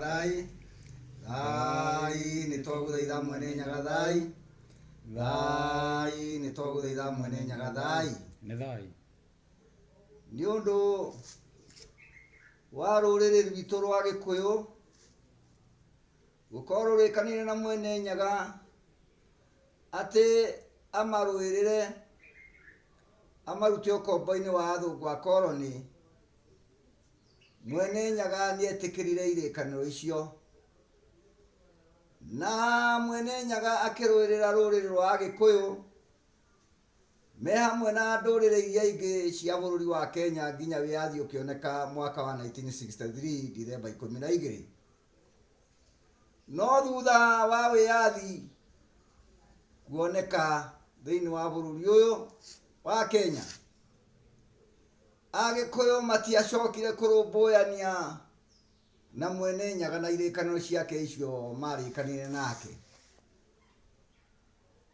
Thai, thai, nĩ twagũthaitha Mwene Nyaga thai, thai, nĩ twagũthaitha Mwene Nyaga thai. Nĩ thai. Nĩ ũndũ wa rũrĩrĩ rwitũ rwa Gĩkũyũ gũkorwo rũrĩkanĩire na Mwene Nyaga atĩ amarũĩrĩre amarute ũkombo-inĩ wa athũngũ a koroni. Mwene Nyaga nĩetĩkĩrire irĩkanĩro icio, na Mwene Nyaga akĩrũĩrĩra rũrĩrĩ rwa Agĩkũyũ me hamwe na ndũrĩrĩ iria ingĩ cia bũrũri wa Kenya nginya wĩyathi ũkĩoneka mwaka wa 1963 Dithemba 12. No thutha wa wĩyathi kuoneka thĩinĩ wa bũrũri ũyũ wa Kenya, Agĩkũyũ matiacokire kũrũmbũyania na Mwene Nyaga na irĩkanĩro ciake icio marĩkanĩire nake.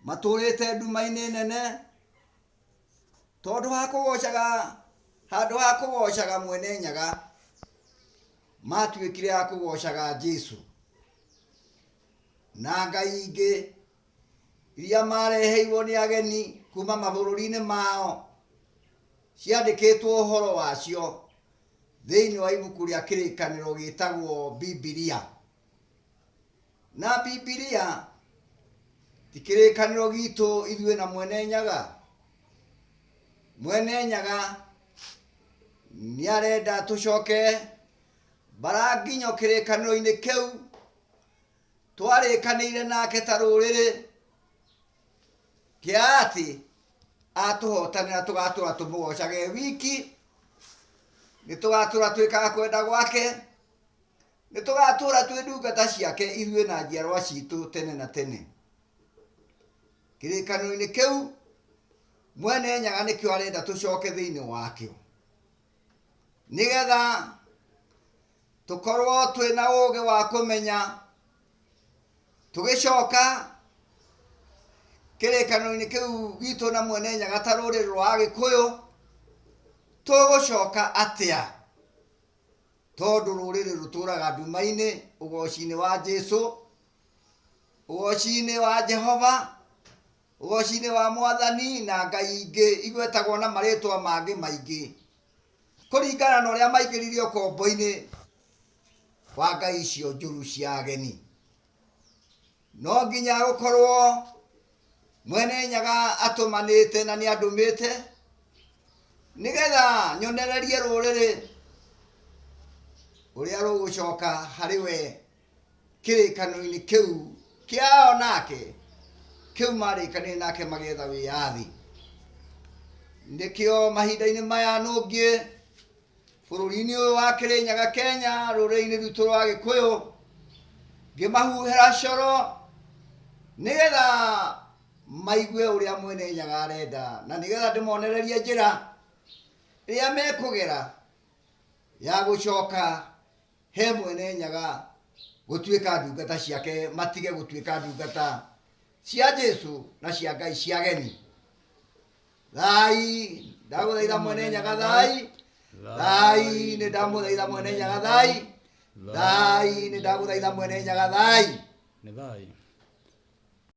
Matũrĩte nduma-inĩ nene tondũ ha kũgocaga handũ ha kũgocaga Mwene Nyaga matuĩkire a kũgocaga Jesu na ngai ingĩ iria mareheirwo nĩ ageni kuma mabũrũri-inĩ mao ciandĩkĩtwo ũhoro wacio thĩinĩ wa ibuku rĩa kĩrĩkanĩro gĩtagwo Bibilia. Na Bibilia ti kĩrĩkanĩro gitũ ithuĩ na Mwene Nyaga. Mwene Nyaga nĩ arenda tũcoke mbaranginyo kĩrĩkanĩro-inĩ kĩu twarĩkanĩire nake ta rũrĩrĩ kĩa atĩ atũhotanĩra tũgatũra tũmũgocage wiki, nĩ tũgatũra twĩkaga kwenda gwake, nĩ tũgatũra twĩ ndungata ciake ithuĩ na njiarwa citũ tene na tene. Kĩrĩkanĩro-inĩ kĩu Mwene Nyaga nĩkĩo arenda tũcoke thĩinĩ wakĩo, nĩgetha tũkorwo twĩna ũgĩ wa kũmenya tũgĩcoka kĩrĩkanĩro-inĩ kĩu gitũ na Mwene Nyaga ta rũrĩrĩ rwa Agĩkũyũ, tũgũcoka atĩa? Tondũ rũrĩrĩ rũtũraga nduma-inĩ, ũgoci-inĩ wa Jesu, ũgoci-inĩ wa Jehova, ũgoci-inĩ wa Mwathani na ngai ingĩ igwetagwo na marĩtwa mangĩ maingĩ, kũringana na ũrĩa maingĩririo ũkombo-inĩ wa ngai icio njũru cia ageni. No nginya gũkorwo Mwene Nyaga atũmanĩte na nĩ andũmĩte nĩgetha nyonererie rũrĩrĩ ũrĩa rũgũcoka harĩ we kĩrĩkanĩro-inĩ kĩu kĩao nake kĩu marĩkanĩire nake magĩetha wĩyathi. Nĩkĩo mahinda-inĩ maya nũngĩ bũrũri-inĩ ũyũ wa Kĩrĩnyaga Kenya, rũrĩrĩ-inĩ rwitũ rwa Gĩkũyũ, ngĩmahuhĩra coro nĩgetha maigue ũrĩa Mwene Nyaga arenda na nĩgetha ndĩmonererie njĩra ĩrĩa mekũgera ya gũcoka he Mwene Nyaga gũtuĩka ndungata ciake, matige gũtuĩka ndungata cia Jesu na cia ngai cia ageni. Thai, ndagũthaitha Mwene Nyaga thai, thai, nĩ ndamũthaitha Mwene Nyaga thai, thai, nĩ ndagũthaitha Mwene Nyaga thai. Nĩ thai.